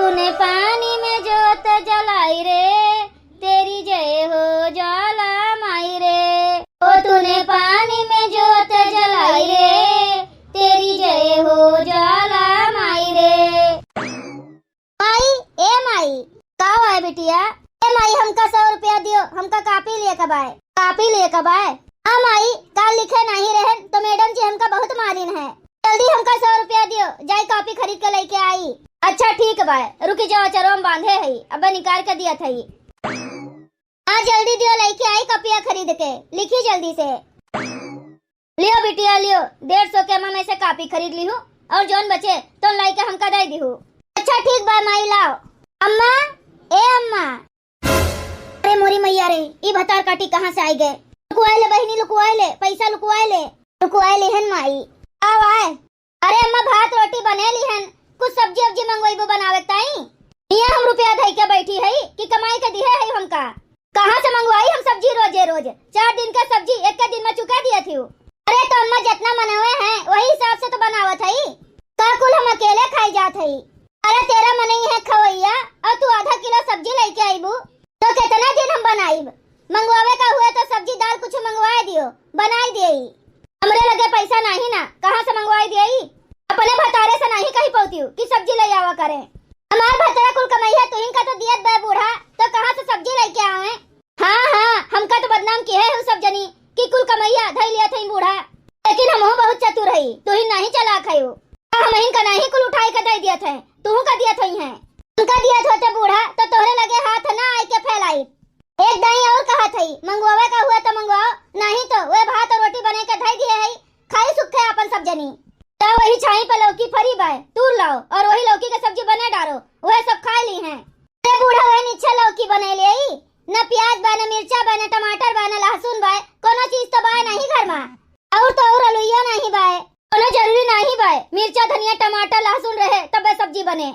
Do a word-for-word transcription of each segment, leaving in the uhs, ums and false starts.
तूने पानी में जोत जलाई रे, तेरी जय हो ज्वाला माई रे। ओ तूने पानी में जोत जलाई रे, तेरी जय हो ज्वाला माई रे। माई, ए माई। का हुआ है बिटिया? ए माई, हमका सौ रुपया दियो, हमका कापी लिए कबाय। कापी लिए कबाय? हाँ माई, काल लिखे नहीं रहन तो मैडम जी हमका बहुत मारिन है। जल्दी हमका सौ रुपया दियो, जाई कापी खरीद के लेके आई। अच्छा ठीक बाय, रुकी जाओ, चरोम बांधे हई, अब निकाल के दिया थई। हाँ जल्दी दियो, लेके आई कपिया खरीद के, लिखी जल्दी से। लियो बिटिया लियो, डेढ़ सौ के अम्मा में से कापी खरीद लिहू और जौन बचे तौन लाई के हमका दे दिहू। अच्छा ठीक बा माई, लाओ। अम्मा, ए अम्मा। अरे मोरी मैया रे, ई भतार काटी कहाँ से आई गए? लुकुआए ले बहिनी, लुकुआए ले, पैसा लुकुआए ले। लुकुआए ले हन माई। आओ आए। अरे अम्मा, भात रोटी बने लिहन, कुछ सब्जी उब्जी मंगवाइबो बनावे ताई। हियां हम रुपया धई के बैठी हई कि कमाई के दिहे हई हमका? कहाँ से मंगवाई हम सब्जी रोजे रोज? चार दिन का सब्जी एक के दिन में चुका दिया थी। अरे तो अम्मा, जितना मनवे हैं वही हिसाब से तो बनावत हई। का कुल हम अकेले खाई जात हई? अरे तेरा मनई है खवैया और तू आधा किलो सब्जी लेके आईबू तो कितना दिन हम बनाईब? मंगवावे का हुए तो सब्जी दाल कुछ मंगवाए दियो, बनाई देई। हमरे लगे पैसा नाही ना, कहाँ से मंगवाई देई? अपने भतारे से नाही कही पौतियू कि सब्जी ले आवा करे। हमार भतरा कुल कमैया तुहिन का तो दियत बे बूढ़ा, तो कहाँ से सब्जी लेके आवे? हाँ, हाँ, हमका तो बदनाम किहे हउ सब जनी कि कुल कमैया धई लिया थई बूढ़ा। लेकिन हमहू बहुत चतुर हई, तुहिन नाही चालाक हउ। आ हमहिन का नाही कुल उठाई के दे दिया थे, तुहू का दिया थई हैं। उनका दिया होते बूढ़ा तो तोहरे लगे हाथ ना आई के फैलाई। एक दाई और कहा थई, मंगवावे का हुआ तो मंगवाओ, नाही तो वे भात और रोटी बने के धई दिए हई, खाई सुखे आपन सब जनी। तो वही छाई पे लौकी फरी बाय, तूर लाओ और वही लौकी के सब्जी बने डारो, वह सब खाए ली हैं। अरे बूढ़ा, वह निच्छा लौकी बने ले आई, न प्याज बा, न मिर्चा बा, न टमाटर बा, न लहसुन बा, कोनो चीज तो बा नाही घर में। और तो और अलुइया नाही बाय, कोनो जरूरी नाही बाय, मिर्चा, धनिया, टमाटर, लहसुन रहे तबे सब्जी बने।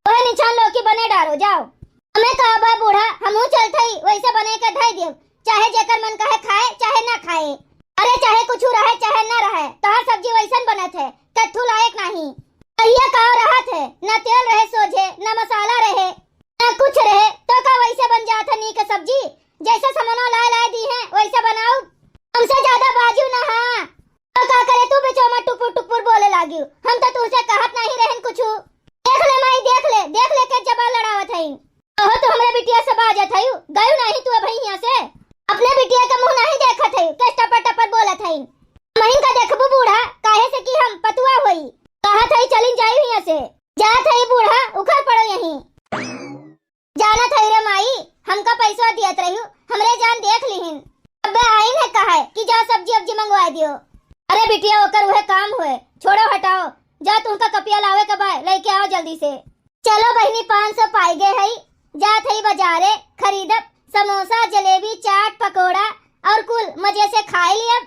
वह निछान लौकी बने डारो, जाओ। हमें कहा बा बूढ़ा, हमहू चलत हई, वैसे बने के धई दियो, चाहे जेकर मन कहे खाए, चाहे ना खाए। अरे चाहे कुछ रहे, चाहे ना रहे, तोहार सब्जी वैसन बनत है, कत्थू लायक नाही। कहिया का रहत है, ना तेल रहे सोझे, ना मसाला रहे, ना कुछ रहे, तो का वैसे बन जात है नीक सब्जी? जैसे समनो लाए लाए दी है, वैसे बनाओ। हमसे ज्यादा बाजू ना, हाँ। तो का करे तू बिचवा में टुपुर टुपुर बोले लागियो? हम तो तुझसे कहत नाही रहन कुछु। देख ले माई, देख ले, देख ले के जबान लड़ावत हई। कहो तो हमरे बिटिया से बाजत हई, गयू नाही तू अबही हियां से। अपने बिटिया के मुंह नाही देखत हई, के टपर टपर बोलत हई। महीन का देखबू बूढ़ा, काहे से कि हम पतुआ होई। कहत हई चलिन जाई हियां से। जात हई बूढ़ा, उखड़ पड़ो यहीं। जानत हई रे माई, हमका पैसवा दियत रहियो, हमरे जान देख लिहिन। अबे आइन है कहे कि जा सब्जी उब्जी मंगवा दियो। अरे बिटिया, ओकर उहे काम होए, छोड़ो हटाओ, जा तुमका कपिया लावे के बाय, लेके आओ जल्दी से। चलो बहिनी, पाँच सौ पाई गए हई, जात हई बाजारे खरीदब समोसा, जलेबी, चाट, पकोड़ा और कुल मजे से खाए लियब।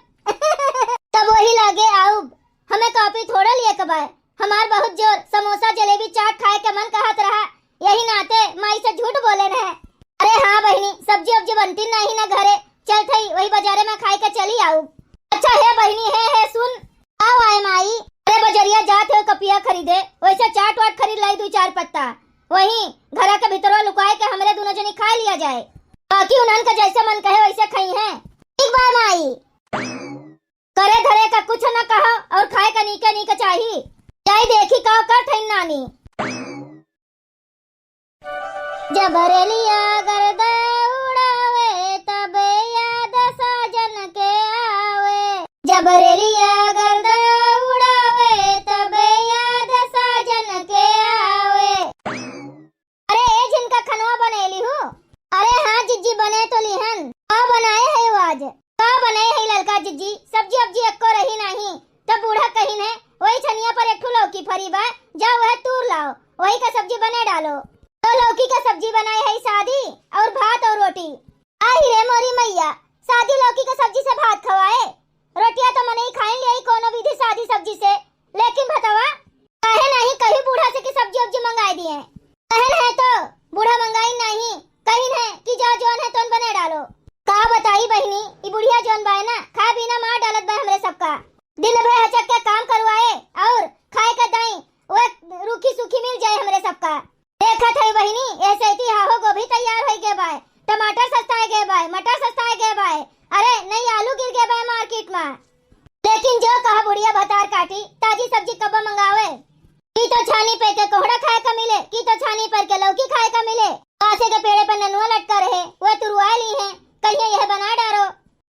तब वही लागे आउब, हमें कापी थोड़ा लिए के बाय। हमार बहुत जोर समोसा, जलेबी, चाट खाए के मन कहत रहा, यही नाते माई से झूठ बोले रहे। अरे हाँ बहिनी, सब्जी उब्जी बनती नाही ना घरे, चलत हई वही बाजारे में खाए के चली आउब। अच्छा हे बहिनी, हे, हे सुन, आओ आए माई। अरे बजरिया जात हो कपिया खरीदे, वैसे चाट वाट खरीद लाई दू चार पत्ता, वहीं घरा के भीतरवा लुकाए के हमरे दोनों जनी खा लिया जाए, बाकी उन्हन का जैसे मन कहे वैसे खाई हैं। ठीक बा माई। करे धरे का कुछ न कहा और खाए का नीके नीके चाही। जाई देखी का करत हईन नानी। जब रेलिया गर्दा उड़ावे, तब याद साजन के आवे। जब रेलिया गर्दा उड़ावे, तब याद साजन के आवे। अरे ए झिनका, खनवा बनेली हूँ? अरे हाँ जिज्जी, बने तो लिहन। का बनाए है आज? का बनाए है ललका जिज्जी? सब्जी अब्जी एक्को रही नाही। तब बूढ़ा कहिन है, वही छनिया पर एक ठो लौकी फरी बा, जाओ वह तूर लाओ, वही का सब्जी बने डालो। तो लौकी का सब्जी बनाए है सादी और भात और रोटी। आही रे मोरी मैया, सादी लौकी का सब्जी से भात खवाए? रोटिया तो मनई खाइन लियाई कोनो विधि सादी सब्जी से, लेकिन भतवा काहे नाही कही बूढ़ा से कि सब्जी उब्जी मंगाई दिए? कहन है तो बूढ़ा मंगाई नाही, कहिन है कि जा जौन है तौन बने डालो। का बताई बहिनी, ई बुढ़िया जौन बाय ना, खा बिना मार डालत बा हमरे सबका। दिन भर हचक के काम करवाए और खाए के दाई, वो रूखी सूखी मिल जाए हमरे सबका। देखत हई बहिनी, ए सेती हाहो गोभी तैयार होइ गे बाय, टमाटर सस्ताए गे बाय, मटर सस्ताए गे बाय, अरे नहीं आलू गिर गे बाय मार्केट मा। लेकिन जो कहा बुढ़िया भतार काटी, ताजी सब्जी कब मंगावे? की तो छानी पे के कोहड़ा खाए का मिले, की तो छानी पर के लौकी खाए का मिले। पासे के पेड़े पर ननुआ लटका रहे, वह तुरुआ ली है, कहिए यह बना डारो।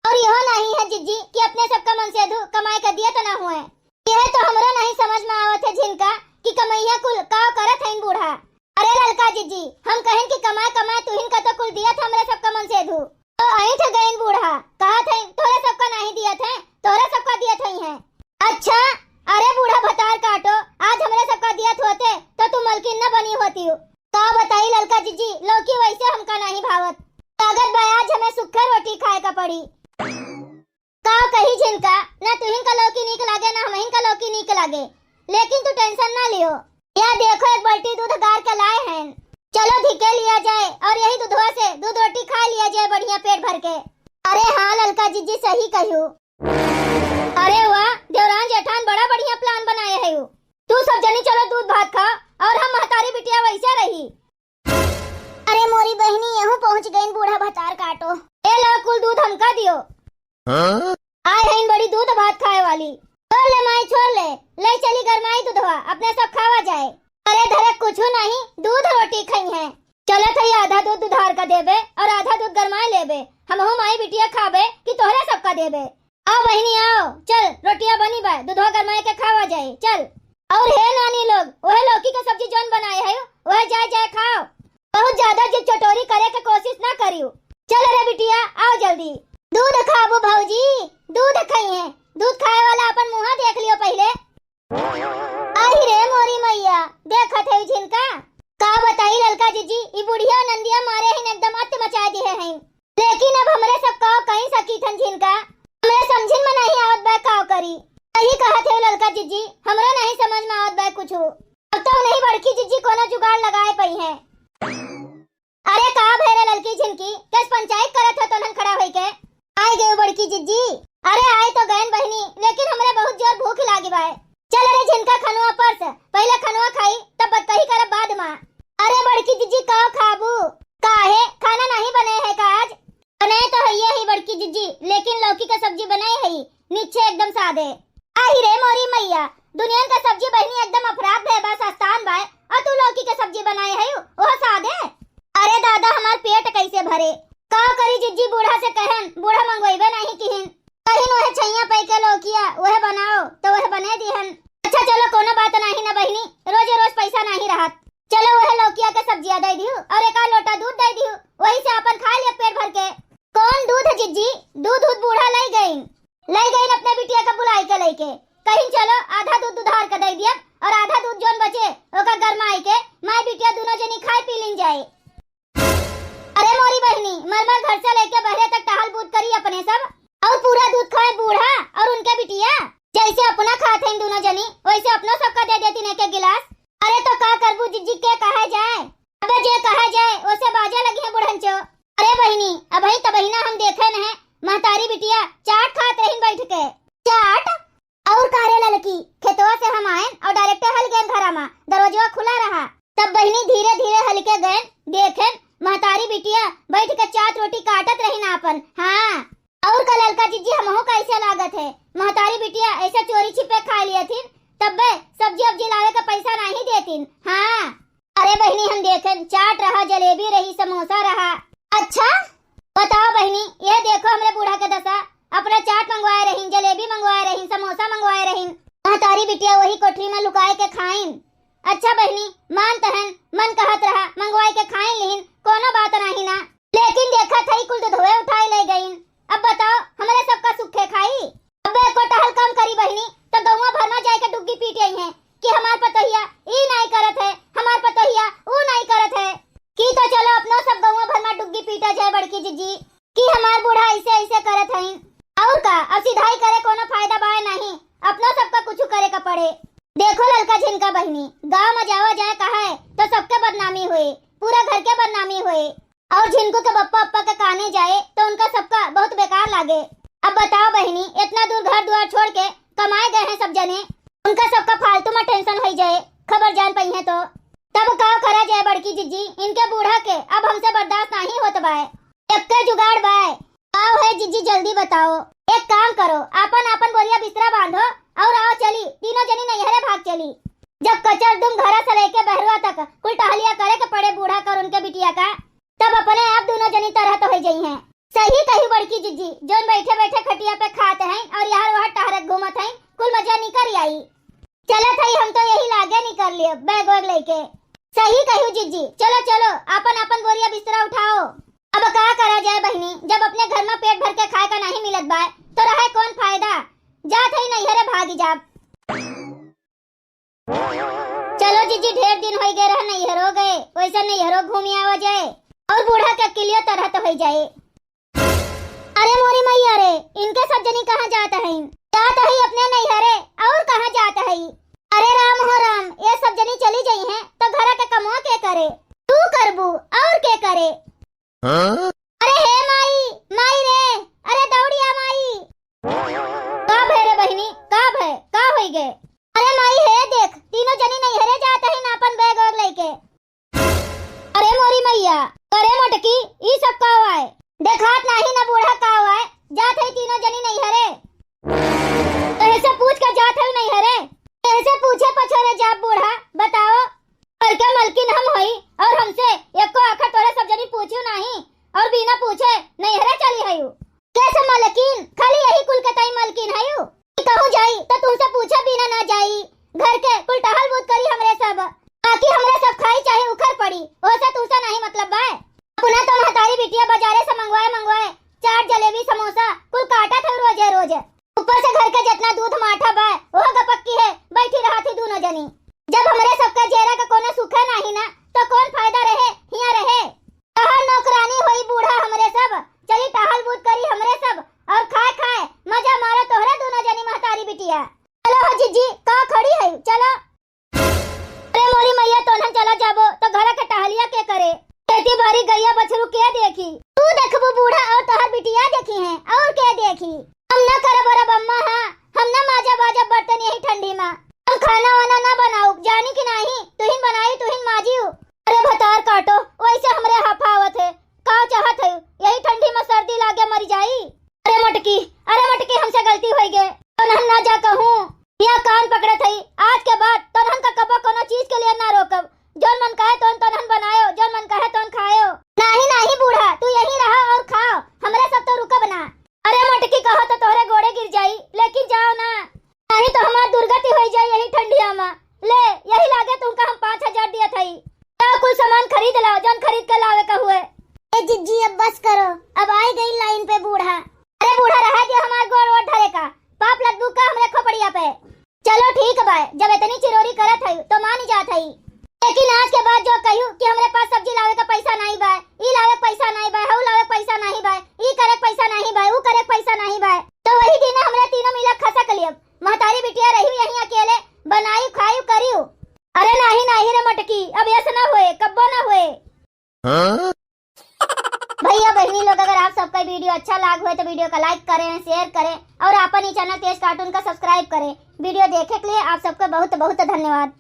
और यहो नहीं है जिज्जी कि अपने सबका मन से धू कमाए का दिया तो ना हुए। यह तो हमरो नहीं समझ में आवत है झिनका कि कमैया कुल काव करत है इन बूढ़ा। अरे ललका जिज्जी, हम कहन कि कमाए कमाए तुहिन का तो कुल दिया था हमरे सबका मन से धू। तो ऐंठ गइन बूढ़ा, कहा थे तोहरे सबका नहीं दिया थे, तोहरे सबका दिया थे हैं। अच्छा, अरे बूढ़ा भतार काटो, आज हमरे सबका दिया होते तो तू मलकिन न बनी होती हो। का बताई ललका जिज्जी, लौकी वैसे हमका नहीं भावत। लागत बा आज हमें सुखे रोटी खाए का पड़ी। का कही झिनका, ना तुहिन का लौकी नीक लागे, ना हमहिन का लौकी नीक लागे, लेकिन तू टेंशन ना लियो। या देखो, एक बाल्टी दूध गार के लाए हैं, चलो धिके लिया जाए और यही दूधवा से दूध रोटी खा लिया जाए बढ़िया पेट भर के। अरे हाँ ललका जिज्जी, सही कहियो। अरे वाह देवरान जेठान, बड़ा बढ़िया प्लान बनाए है। तू सब जनी चलो दूध भात खाओ और हम महतारी बिटिया वैसे रही। अरे मोरी बहिनी, यहू पहुँच गइन बूढ़ा भतार काटो। ए लो कुल दूध हमका दियो। हाँ? आए हईन बड़ी दूध भात खाए वाली। छोड़ ले माई, छोड़ ले, ले चली गरमाई दूधवा, अपने सब खावा जाए। अरे धरे कुछ नहीं, दूध रोटी खई है। चलत है आधा दूध दुधार का देबे और आधा दूध गरमाए लेबे। हमहू माई बिटिया खाबे कि तोहरे सबका देबे। आओ बहिनी आओ, चल रोटिया बनी बा, दूधवा गरमाए के खावा जाए, चल। और हे नानी लोग, वह लौकी के सब्जी जौन बनाए है, वह जाए जाए खाओ। बहुत ज्यादा जिद चटोरी करे के कोशिश ना करियो। चल रे बिटिया, आओ जल्दी। दूध खाबू भौजी, दूध खइहे। दूध खाए वाला अपन मुँह देख लियो पहिले। आई रे मोरी मैया, देखत है झिनका। का बताई ललका जिज्जी, ई बुढ़िया नंदिया मारे हैं एकदम अत्त मचा दिए हैं। लेकिन अब हमरे सब का कहीं सकी थन झिनका, हमरे समझिन में नहीं आवत बा का करी। सही कहत है ललका जिज्जी, हमरो नहीं समझ में आवत बा कुछ। अब तो नहीं बड़की जिज्जी कोनो जुगाड़ लगाए पई है। अरे का भय रे ललकी झिनकी, कस पंचायत करत हो तोनन खड़ा होई के? आए गए बड़की जिज्जी। अरे आए तो गयन बहिनी, लेकिन हमरे बहुत जोर भूख लागी बाय। चल रे झिनका खनुआ परस, पहिले खनुआ खाई, तब बतकही करब बाद मा। अरे बड़की जिज्जी का खाबू? काहे खाना नहीं बने है का आज? बने तो हइये ही बड़की जिज्जी, लेकिन लौकी का सब्जी बने है, निच्छे एकदम सादे। आही रे मोरी मैया, दुनियन का सब्जी बहिनी एकदम अफरात भे बा, सस्तान बाय, और तू लौकी के सब्जी बनाए है, ओह सादे। अरे दादा, हमार पेट कैसे भरे? का करी जिज्जी, बूढ़ा से कहन, बूढ़ा मंगवाइबे नहीं किहिन। कहिन वह छैया पै के लौकिया, वह बनाओ, तो वह बने दिहन। अच्छा चलो, कोनो बात नहीं ना बहिनी, रोजे रोज पैसा नहीं रहत। चलो वह लौकिया के सब्जिया दे दियो और एक आध लोटा दूध दे दियो, वही से अपन खा लिया पेट भर के। कौन दूध जिज्जी? दूध दूध बूढ़ा ले गई, ले गई अपने बिटिया का बुलाई के लेके। कहिन चलो आधा दूध दुधार के दे दिया और आधा दूध जोन बचे ओका गरमाई के माई बिटिया दोनों जनी खाए पी लीन जाए। अरे मोरी बहिनी, मर मर घर से लेके बहरे तक टहल बूत करी अपने सब, और पूरा दूध खाए बूढ़ा और उनके बिटिया। जैसे अपना खात हैं दोनों जनी, वैसे अपनो सबका दे देती ने के गिलास। अरे तो का करबू जिज्जी, के कहा जाए? अबे जे कहा जाए, ओसे बाजे लगी है बुढ़ंचो। अरे बहिनी, अबही तबहिना हम देखे न है, महतारी बिटिया चाट खात रहीन बैठ के। चाट? और का रे ललकी, खेतवा से हम आएन और direct हल गएन घरा मा, दरवाजवा खुला रहा। तब बहिनी धीरे धीरे हल के गएन, देखेन महतारी बिटिया बैठ के चाट रोटी काटत रहीन आपन। हाँ, और का ललका जिज्जी, हमहू कैसे लागत है, महतारी बिटिया ऐसे चोरी छिपे खा लियथिन, तब्बे सब्जी उब्जी लावे का पैसा नहीं देतीन। हाँ, अरे बहिनी, हम देखेन, चाट रहा, जलेबी रही, समोसा रहा। अच्छा, बताओ बहिनी, यह देखो हमरे बूढ़ा के दशा। अपना चाट मंगवाए रहीन, जलेबी मंगवाए रहीन, समोसा मंगवाए रहीन, महतारी बिटिया वही कोठरी में लुकाए के खाइन। अच्छा बहिनी, मान तहन मन कहत रहा, मंगवाए के खाइन लिहिन, कोनो बात नहीं ना। लेकिन देखत हई कुल दुधवे उठाए ले गईन। अब बताओ, हमरे सबका सुखे खाई? अबे एको टहल कम करी बहिनी, तो गौवा भर में जाए के डुग्गी पीट आई है कि हमार पतोहिया ई नाई करत है, हमार पतोहिया ऊ नाई करत है। की तो चलो अपनो सब गौवा भर में डुग्गी पीटा जाए बड़की जिज्जी कि हमार बूढ़ा ऐसे ऐसे करत हईन। और का, अब सिधाई करे कोनो फायदा बाय नहीं, अपनो सबका कुछ करे का पड़े। देखो ललका झिनका बहिनी, गाँव में जावा जाए कहा है तो सबके बदनामी हुए, पूरा घर के बदनामी हुए। और झिनकू के बप्पा अप्पा के काने जाए तो उनका सबका बहुत बेकार लागे। अब बताओ बहिनी, इतना दूर घर द्वार छोड़ के कमाए गए हैं सब जने, उनका सबका फालतू में tension होई जाए, खबर जान पई है तो। तब का करा जाए बड़की जिज्जी, इनके बूढ़ा के अब हमसे बर्दाश्त नाहीं होत बाय। एक्के जुगाड़ बाय। का है जिज्जी, जल्दी बताओ। एक काम करो, आपन आपन बोरिया बिस्तरा बांधो और आओ चली, तीनों जनी नैहरे भाग चली। जब कचर दुम घरा से लेके बहरवा तक कुल टहलिया करे के पड़े बूढ़ा का और उनके बिटिया का, तब अपने आप दूनों जनी तरह तो होइ जइहैं। सही कही बड़की जिज्जी, जौन बैठे बैठे खटिया पे खात हैं और यहाँ वहाँ टहरत घूमत हैं, कुल मजा निकर आई। चलत हई, हम तो यही लागे निकर लिए बैग वैग लेके। सही कहू जिज्जी, चलो चलो, आपन आपन बोरिया बिस्तरा उठाओ। अब का करा जाए बहिनी, जब अपने घर में पेट भर के खाए का नाहीं मिलत बाय, तो रहे कौन फायदा? जात हई नैहरे भागी जाब। चलो जिज्जी, ढेर दिन होइ गए रह नैहरो गए, वैसे नैहरो घूमी आवा जाए और बूढ़ा के अकिलियो तरह तो होइ जाए। अरे मोरी मैया रे, इनके सब जनी कहाँ जात हईं? जात हई अपने नैहरे, और कहाँ जात हई? अरे राम हो राम, ये सब जनी चली जइहैं तो घर के कमवा के करे? तू करबू और के करे? हाँ? अरे हे माई, माई रे, अरे दौड़िया माई। का भय रे बहिनी, का भय, का होइ गए? अरे माई हे देख, तीनों जनी नैहरे जात हईं ना आपन बैग वैग लेके। अरे मोरी मैया, अरे मोटकी, ई सब का हुआ है? देखात नाहीं ना बूढ़ा का हुआ है, जात हई तीनों जनी नैहरे। तोहसे पूछ के जात हई नैहरे? तोहसे पूछे पछोरे जाब बूढ़ा, बताओ। घर के मलकिन हम हई और हमसे एको आखर तोहरे सब जनी पूछियो नाहीं और बिना पूछे नैहरे चली हयू। कैसे मलकिन? खाली यही कुल के तई मलकिन हयू? कहूँ जाई तो तुमसे पूछे बिना ना जाई। घर के कुल टहल बूत करी हमरे सब, बाकी हमरे सब खाई चाहे उखर पड़ी, ओसे तुमसे नाहीं मतलब बाय। अपना तो महतारी बिटिया बाजारे से मंगवाए मंगवाए चाट जलेबी समोसा कुल काटत है रोजे रोज। ऊपर से घर के जितना दूध माठा बाय ओह गपक्की है, बैठी रहत ही दूनों जनी। जब हमरे सबका जेरा का कोनो सुखे नाहीं ना तो कौन फायदा रहे हियाँ रहे। कहाँ नौकरानी होई बूढ़ा हमरे सब, चली टहल बूत करी हमरे सब और खाए खाए मजा मारो तोहरे दूनों जनी महतारी बिटिया। चलो हो जिज्जी, का खड़ी है, चलो। अरे मोरी मैया, तोनहन चला जाबो तो घर के टहलिया के करे? खेती बारी गैया बछरू के देखी? तू देखबू बूढ़ा और तोहर बिटिया देखिहैं, और के देखी? हम ना करब अरब अम्मा, हाँ, हम ना माजा बाजा बर्तन यही ठंडी मा। हम खाना वाना ना बनाऊ, जानी कि नाहीं, तुहिन बनाई, तुहिन माजियो। अरे भतार काटो, वैसे हमरे हाफा आवत है, का चाहत है, यही ठंडी मा सर्दी लागे मरी जाई? अरे मोटकी, अरे मोटकी, हमसे गलती होइ गए, तोनहन ना जा कहूँ। या कान पकड़त हई, आज के बाद तोनहन का कबो कोनो चीज के लिए ना रोकब। जौन मन कहे तौन तोनहन बनायो, जौन मन कहे तौन खायो। नाहीं, नाहीं बूढ़ा, तू यहीं रहो और खाओ, हमरे सब तो रुकब ना। अरे मोटकी, कहो तो तोहरे गोड़े गिर जाई, लेकिन जाओ ना, नाहीं तो हमार दुर्गति होई जाई यही ठंडिया मा। ले, यही लागे तुमका हम पाँच हजार दियत हई। का कुल सामान खरीद लाओ, जौन खरीद के लावे का हुए। ए जिज्जी, अब बस करो, अब आई गई लाइन पे बूढ़ा। अरे बूढ़ा, रहा दियो हमार गोड़ वोड़ धरे का, पाप लदबू का हमरे खोपड़िया पे। चलो ठीक बा, जब इतनी चिरोरी करत हई तो मान जात हई, लेकिन आज के बाद जो कहू कि हमरे पास सब्जी लावे का पैसा नाहीं बा, ई लावे का पैसा नाहीं बा, हऊ लावे का पैसा नाहीं बा, ई करे का पैसा नाहीं बा, ऊ करे का पैसा नाहीं बा, तो वही दिन हमरे तीनों मिला खसक लियब। महतारी बिटिया रही यहीं अकेले, बनाई खाई करियो। अरे नाहीं नाहीं रे मटकी, अब ऐसा ना होए, कब्बो ना होए। हाँ? भैया बहनी लोग, अगर आप सबका वीडियो अच्छा लाग होए तो वीडियो का लाइक करें, शेयर करें और आपन ई चैनल तेज कार्टून का सब्सक्राइब करें। वीडियो देखे के लिए आप सबका बहुत बहुत धन्यवाद।